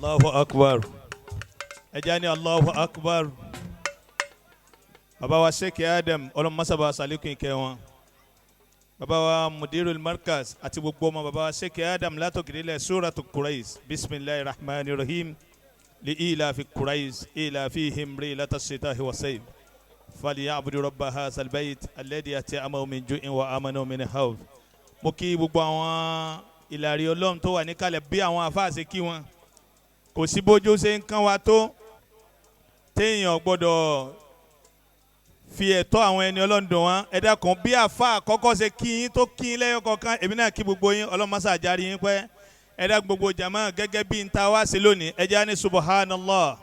Allahu akbar. Ẹ jẹ́ ní Allahu akbar. Baba wa Sheikh Adam, ọlọmọsàbà sàlékún ìkẹ́ wọn, baba wa mudirul markaz àti gbogbo ọmọ baba wa Sheikh Adam látòkìdílẹ̀. Suratu Quraish. Bisimilahi rahman rahim. Li ilafi Quraish ilafihim rihlata shitahi wa sayf falyabudu rabba hazal bayt alladhi at'amahum min ju'in wa amanahum min khawf. Mo kí gbogbo àwọn ìlàrí Ọlọ́run tó wà níkàlẹ̀ bí àwọn afáàṣe kí wọn. Kò sí bójú ṣe ń kán wa tó, téèyàn gbọ́dọ̀ fi ẹ̀tọ́ àwọn ẹni Ọlọ́run dùn wọ́n. Ẹ dákun, bí àfa àkọ́kọ́ ṣe kí yín tó kí yín lẹ́yọ̀ kọ̀ọ̀kan, èmi náà kí gbogbo yín. Ọlọ́run mọ́sá àjárí yín pẹ́. Ẹ dá gbogbo jama gẹ́gẹ́ bí n ta wá sí lónìí. Ẹ jẹ́ á ní subhanallah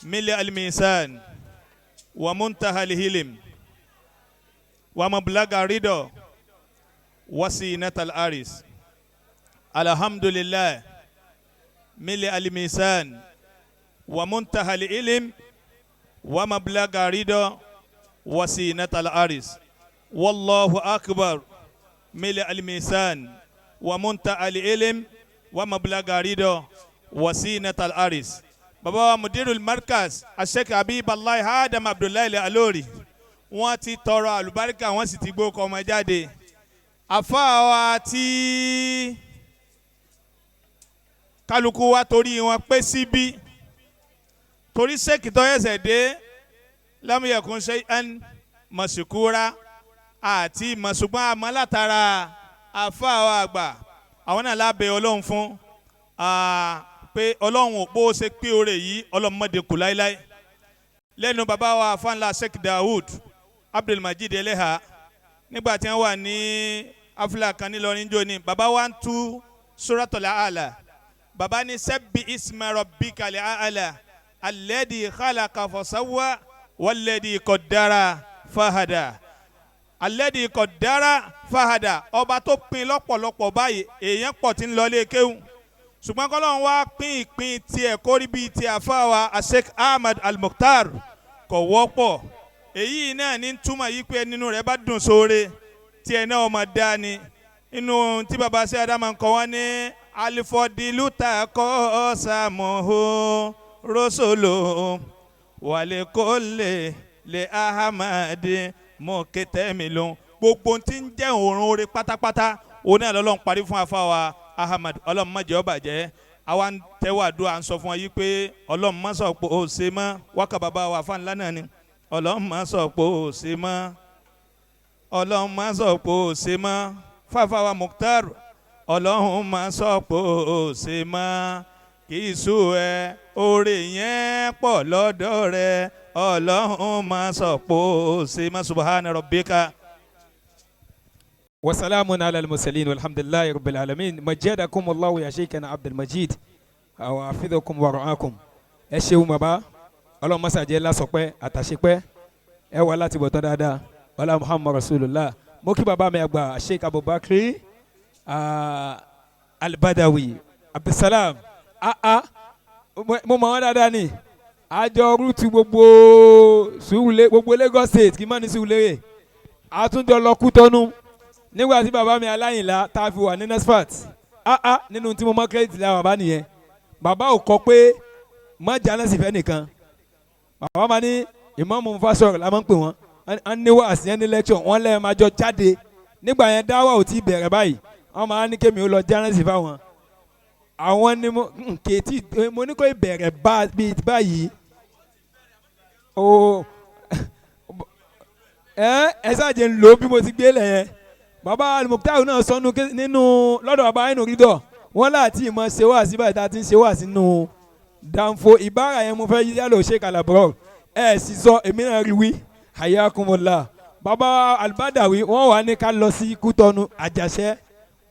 mili almisan wa muntaha alhilim wa mablaga ridọ wasinatal aris. Alhamdulillah mili almisan wa muntaha alilim wa mablaga ridọ wasinatal aris. Wallahu akbar mili almisan wa muntaha alilim wa mablaga ridọ wasinatal aris. Baba wa mudirul markaz, Asek Abibalayi Adam Abdullahi Alori, wọ́n ti tọrọ àlùbáríkà, wọ́n sì ti gbó kọ ọmọ jáde. Àfáà wa tí kálukú wa torí wọn pé síbí, torí sèkì tó ẹsẹ̀ dé lámúyẹ̀kún ṣe ẹn mọ̀síkúra àti mọ̀ṣùgbọ́n àmọ́ látara àfáà wa àgbà, àwọn náà lábẹ́ Ọlọ́run fún pé Ọlọ́run ò bó ṣe pé oore yìí, Ọlọ́run mọ̀dé kù láéláé. Lẹ́nu bàbá wa afanla Sheikh Daoud Abdulmajid Eleha, nígbà tí wọ́n wà ní afúlà kan nílọrin jóni, bàbá wa ń tú Suratul A'la. Bàbá ní sabbi isma rabbikal a'la alladhi khalaqa fasawwa walladhi qaddara fahada alladhi qaddara fahada. Ọba tó pín lọ́pọ̀lọpọ̀ báyìí, èèyàn pọ̀ tí ń lọ lé kéwù, ṣùgbọ́n kọ́lọ́run wá pín ìpín tiẹ̀ kórí bíi ti àfáwà Sheikh Ahmad Al-Mukhtar, kò wọ́pọ̀. Èyí náà ní túmọ̀ yìí pé nínú rẹ̀ bá dùn sóore tí ẹ̀ náà ọmọ dá ni inú tí baba ṣe adama ń kọ́ wọn ní alifọdìlúta kọ́ sàmúhó rọ́sọ̀lọ́ wàlẹ́kọ́lẹ̀ lẹ́ ahamadi mọ̀kẹ́tẹ́mìlú. Gbogbo tí ń jẹ́ òórùn oore pátápátá, òun náà lọ́lọ́run parí fún afáwa Ahmad. Ọlọ́run má jẹ́ ó bàjẹ́. Àwa ń tẹ́wọ́ àdúrà, ń sọ fún wa yìí pé Ọlọ́run má sọ pé ó ṣe mọ́. Wákà bàbá wa fáńlá náà ni Ọlọ́run má sọ pé ó ṣe mọ́, Ọlọ́run má sọ pé ó ṣe mọ́ fáfáwa Mukhtar. Ọlọ́run má sọ pé ó ṣe mọ́, kì í sú ẹ, oore yẹn pọ̀ lọ́dọ̀ rẹ. Ọlọ́run má sọ pé ó ṣe mọ́. Subhana rabbika. وسلام على المرسلين والحمد لله رب العالمين. مجدكم الله يا شيخنا عبد المجيد وحفظكم ورعاكم. Ẹ ṣeun bàbá, Ọlọ́run mọ́sàjẹ́ lásọpẹ́ àtàṣepẹ́ ẹ wà láti bọ̀ tán dáadáa. Ọlá Muhammad Rasulullah. Mo kí bàbá mi àgbà Sheikh Abubakar Albadawi Abdulsalam. Mo mọ̀ wọ́n dáadáa ni. Àjọ rúùtù gbogbo Sùúrùlé, gbogbo Lagos State, kí n má ní Sùúrùlérè. Àtúndọ̀ lọ Kútọ́nù nígbà tí bàbá mi Aláyìnlá tá a fi wà ní NASFAT. Nínú tí mo mọ credit la bàbá nìyẹn. Bàbá ò kọ pé má jáná sí fẹ́ nìkan. Bàbá máa ní ìmáàmù Fásọ̀rọ̀ la máa ń pè wọ́n. Wọ́n ní wàásù yẹn ní lecture wọ́n lẹ́ẹ̀ máa jọ jáde. Nígbà yẹn dáwà ò tí ì bẹ̀rẹ̀ báyìí, wọ́n máa ní kémi ó lọ jáná sí fáwọn. Àwọn ni mo kèétí mo ní kó ìbẹ̀rẹ̀ báyìí o. Ẹ ṣáàjẹ́ ń lò ó bí mo ti gbé lẹ̀ yẹn. Bàbá Alimoktaru náà sọnù nínú lọ́dọ̀ bàbá inú rídọ̀ wọ́n láti ìmọ̀ ṣe wá sí báyìí tá a ti ń ṣe wá sínú dànfò ìbára yẹn. Mo fẹ́ yálò ṣe kàlàbọ̀rọ̀ ẹ sì sọ, èmi náà rí wí. Hayakumullah. Bàbá Albadawi, wọ́n wà ní ká lọ sí Kútọ́nù, Àjàṣẹ́,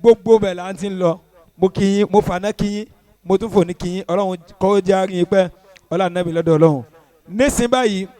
gbogbo bẹ̀ là ń ti lọ. Mo kí yín, mo fànà kí yín, mo tún fò ní kí yín. Ọlọ́run kọ́ jẹ́ àárín pẹ́. Ọlá nàbí lọ́dọ̀ Ọlọ́run nísìnyí báyìí.